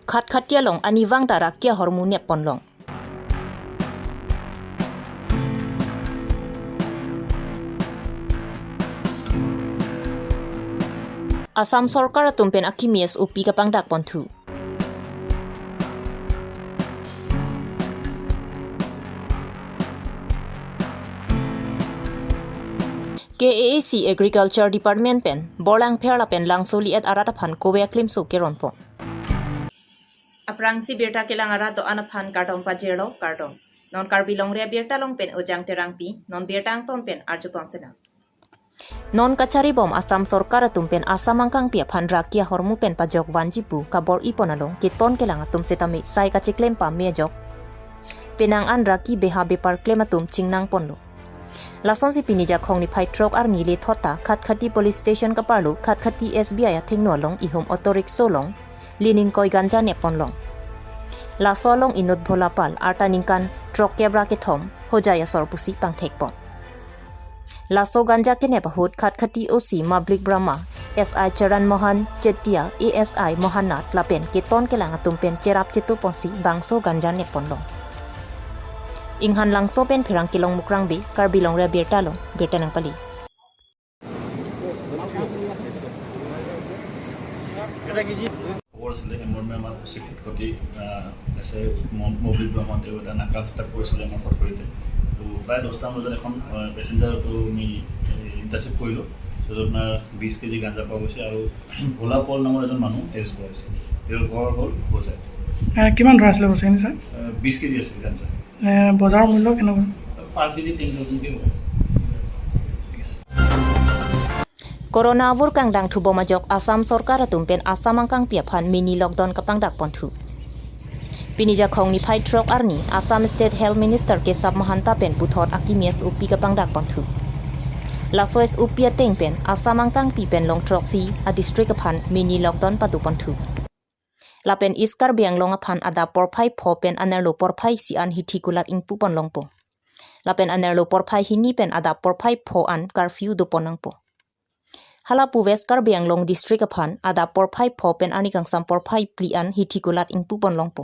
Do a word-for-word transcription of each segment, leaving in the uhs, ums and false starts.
Khatkhati along anivang ta raki ahormu nep ponlong. Assam Sorkar atum pen akimi S O P kapangdak ponthu. K A A C Agriculture Department pen Borlangpher lapen Langsoli et arat aphan kove aklimso keron pon. Aphrangsi birta kelang arat do-an aphan kardom pajirlo, kardom. Non Karbi Longri Abirta along pen Ojang Terangpi, non birta angton pen arju pon sinang. Non kachari bom Assam Sorkar atum pen Assam angkangpi aphan raki ahormu pen pajok vanji pu kabor-i pon along keton kelang atum setame sai kacheklem pame ajok, penang an raki beha bepar klem atum chingnang ponlo. Lasonsi pini Jakhong niphai throk arni le thot ta Khatkhati Police Station kaparlo Khatkhati S B I athengno along ihum auto rickshaw along lining koi ganja nep ponlong. Laso along inut Bhola Pal, arta ningkan throk kep ra kethom, Hojai asor pusi pangthek pon. Laso ganja kenep ahut Khatkhati O C Mablik Brahma, S I Charan Mohan Chetia, A S I Mohan Nath lapen keton kelang atum pen cherap chetu ponsi bangso ganja nep ponlong. Inghan Langso pen Pherangke Longmukrang Bey, Karbi Longri Abirta along birta nangpali. খবৰ আছিলে, সেই মৰ্মে আমাৰ অচি ঘটঘটি, আহ, আছে ম-, মৌলিক ব্ৰহ্মণ, তেওঁ এটা নাকা ষ্টাৰ্ট কৰিছিলে আমাৰ ফেক্টৰীতে। তো প্ৰায় দহটামান বজাত এখন, আহ, পেচেঞ্জাৰ অটো আমি ইণ্টাৰচেপ্ট কৰিলোঁ। য'ত আপোনাৰ বিছ কেজি গাঞ্জা পোৱা গৈছে আৰু ভোলা পল নামৰ এজন মানুহ এৰেষ্ট কৰা হৈছে। তেওঁৰ ঘৰ হ'ল হোজাইত। আহ, কিমান ধৰা আছিলে বস্তুখিনি, ছাৰ? আহ, বিছ কেজি আছিল গাঞ্জা। আহ, বজাৰ মূল্য কেনেকুৱা? পাৰ কেজি টেন থাউজেণ্ডকৈ হ'ব। Corona avur kangdang thubom ajok Assam Sorkar atum pen Assam angkangpi aphan mini lockdown kapangdak ponthu. Pini Jakhong niphai throk arni Assam State Health Minister Kesab Mahanta pen puthot akimi S O P kapangdak ponthu. Laso S O P ateng pen Assam angkangpi pen long throksi a-district aphan mini lockdown pado ponthu. Lapen East Karbi Anglong aphan adap porphai pho pen anerlo porphai isi an hithi kulat ingpu ponlongpo. Lapen anerlo porphai hini pen adap porphai pho an curfew do pon nangpo. Halapu West Karbi Anglong district aphan adap porphai pho pen arni kangsam porphai phli an hithi kulat ingpu ponlongpo.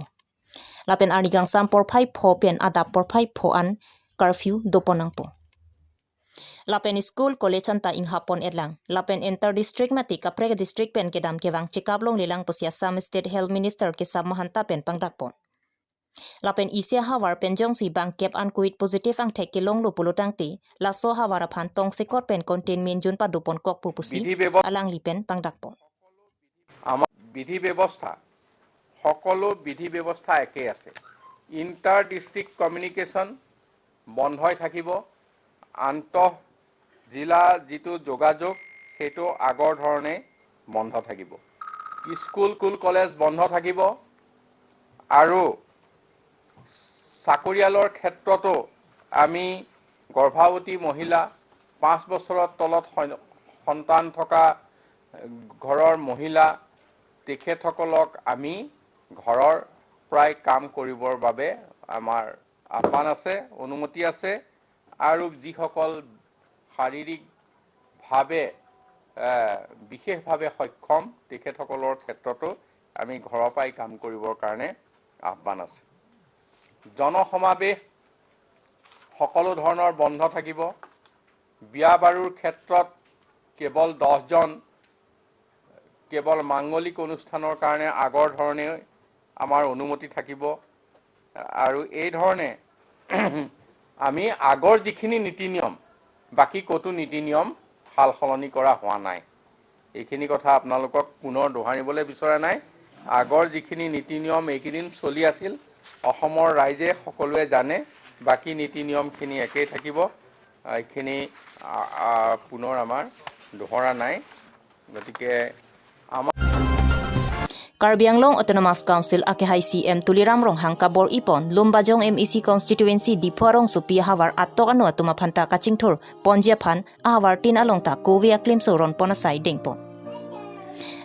Lapen arni kangsam porphai pho pen adap porphai pho an curfew do pon nangpo. Lapen school, college anta inghap pon etlang. Lapen inter district mate kaprek district pen kedam kevang check up longlelang pusi Assam State Health Minister Kesab Mahanta pen pangdak pon. Lapen isi ahavar pen jongsi bangkep an covid positive angthek kelonglo pulo tangte, laso ahavar aphan tongsekot pen containment zone pado pon kokpo pusi bidhi bebo- alangli pen pangdak pon. আমাৰ বিধি ব্যৱস্থা, সকলো বিধি ব্যৱস্থা একেই আছে। Inter district communication বন্ধই থাকিব, আন্তঃ জিলা যিটো যোগাযোগ, সেইটো আগৰ ধৰণে বন্ধ থাকিব। স্কুল, স্কুল, কলেজ বন্ধ থাকিব আৰু চাকৰিয়ালৰ ক্ষেত্ৰতো আমি গৰ্ভৱতী মহিলা, পাঁচ বছৰৰ তলত সন-, সন্তান থকা ঘৰৰ মহিলা, তেখেতসকলক আমি ঘৰৰ পৰাই কাম কৰিবৰ বাবে আমাৰ আহ্বান আছে, অনুমতি আছে। আৰু যিসকল শাৰীৰিকভাৱে, এ, বিশেষভাৱে সক্ষম, তেখেতসকলৰ ক্ষেত্ৰতো আমি ঘৰৰ পৰাই কাম কৰিবৰ কাৰণে আহ্বান আছে। জনসমাৱেশ সকলো ধৰণৰ বন্ধ থাকিব। বিয়া বাৰুৰ ক্ষেত্ৰত কেৱল দহজন, কেৱল মাংগলিক অনুষ্ঠানৰ কাৰণে আগৰ ধৰণে আমাৰ অনুমতি থাকিব। আৰু এই ধৰণে আমি আগৰ যিখিনি নীতি নিয়ম, বাকী ক'তো নীতি নিয়ম সাল সলনি কৰা হোৱা নাই। এইখিনি কথা আপোনালোকক পুনৰ দোহাৰিবলৈ বিচৰা নাই। আগৰ যিখিনি নীতি নিয়ম এইকেইদিন চলি আছিল, অসমৰ ৰাইজে সকলোৱে জানে। বাকী নীতি নিয়মখিনি একেই থাকিব। আহ, এইখিনি, আ, আ, পুনৰ আমাৰ দোহৰা নাই। গতিকে আমাৰ Karbi Anglong Autonomous Council akehai C E M Tuliram Ronghang kabor-i pon Lumbajong M A C constituency Diphu arongsopi ahavar atok ano atum aphan ta kachingthur ponji aphan ahavar tin along ta kove aklimso ron pon asai deng pon.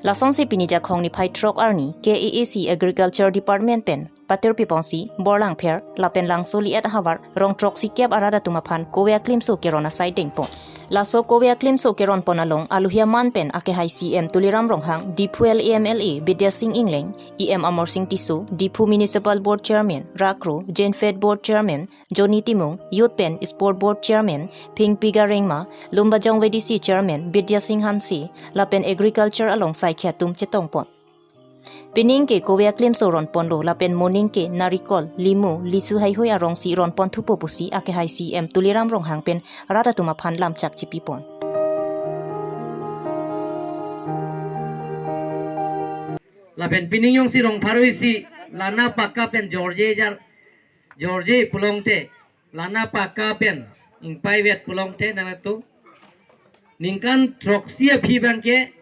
Lasonsi pini Jakhong niphai throk arni K A A C Agriculture Department pen patir piponsi Borlangpher lapen Langsoli et ahavar rong throksi kep arat atum aphan kove aklimso keron asai deng pon. Laso Kove aklimso keron pon along aluhia man pen akehai C M Tuliram Ronghang, Diphu L A M L A Bidya Sing Engleng, E M Amar Sing Tisso, Diphu Municipal Board Chairman Rakro, Jane Fed Board Chairman Johnny Timung, Youth pen Sport Board Chairman Phingpi Garengma, Lumbajong V D C Chairman Bidya Sing Hanse, lapen Agriculture along saikhi atum chetong pon. Pining ke Kove aklimso ron ponlo lapen moning ke narikol, limu, lisu haihui arong si ron pon thupo pusi akehai C M Tuliram Ronghang pen rat atum aphan lamchak chipi pon. Lapen pining jongsi rong pharo isi lana paka pen jorje jar, jorje pulote, lana paka pen ingpaivet pulote nangtum ningkan throksi aphi abang ke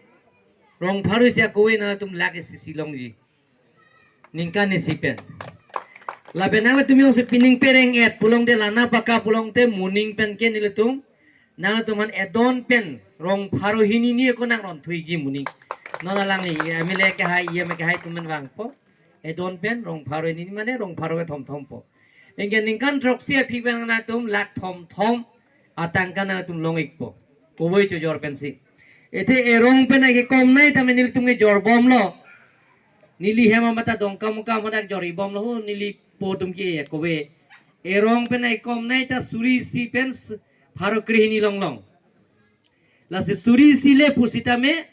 rong pharo isi akove nangtum lakh isi si longji. Ningkan isi pen. Lapen nangtum jongsi pining pereng et pulote lana paka pulote moning pen ke nelitum nangtum aphan edon pen rong pharo hini ni ako nang ron thuiji moning. Non alang i, M L A kehai, E M kehai atum pen vangpo. Edon pen rong pharo hini ni mane rong pharo kethom thompo. Anke ningkan throksi aphi abang nangtum lakh thom thom atangka nangtum long-ikpo. Kove chojor pensi. Athe erong pen akekom nai tame nelitum ke jorbomlo. Neli hem amata Dongkamukam hadak jor-ibomlo ho neli po atum ke akove. Erong pen akekom nai ta suri isi pen s-, pharo krehini longlong. Lasi suri isi le pusitame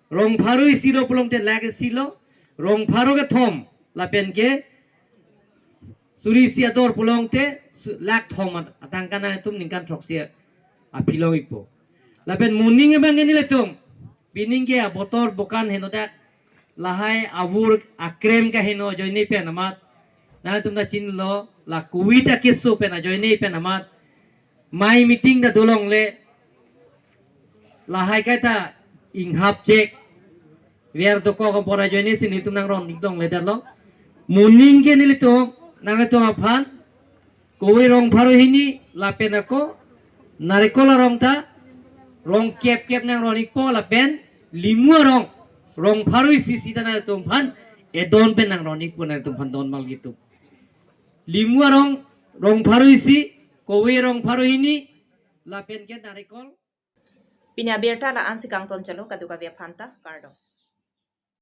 rong pharo isi lo pulote lakh isi lo, rong pharo kethom lapen ke suri isi ador pulote su-, lakh thom at-, atangka nangtum ningkan throksi aphi long-ikpo. Lapen moning abang ke nelitum pining ke abotor bokan henodak lahai avur akrem kaheno ajoine pen amat nangtum ta chinilo, la Covid akeso pen ajoine pen amat mai meeting ta dolongle lahai kaita inghap chek ver dokok apor ajoine si nelitum nang ron-ik longledetlo. Moning ke nelitum nangtum aphan kove rong pharo hini lapen ako narikol arong ta rong kep kep nang ron-ikpo lapen limu arong rong pharo isi sita nangtum aphan edon pen nang ron-ikpo nangtum aphan don mal gitu. Limu arong rong pharo isi, kove rong pharo hini, lapen ke narikol. Pini abirta la-ansi kangton chalo, kadokave aphanta kardom.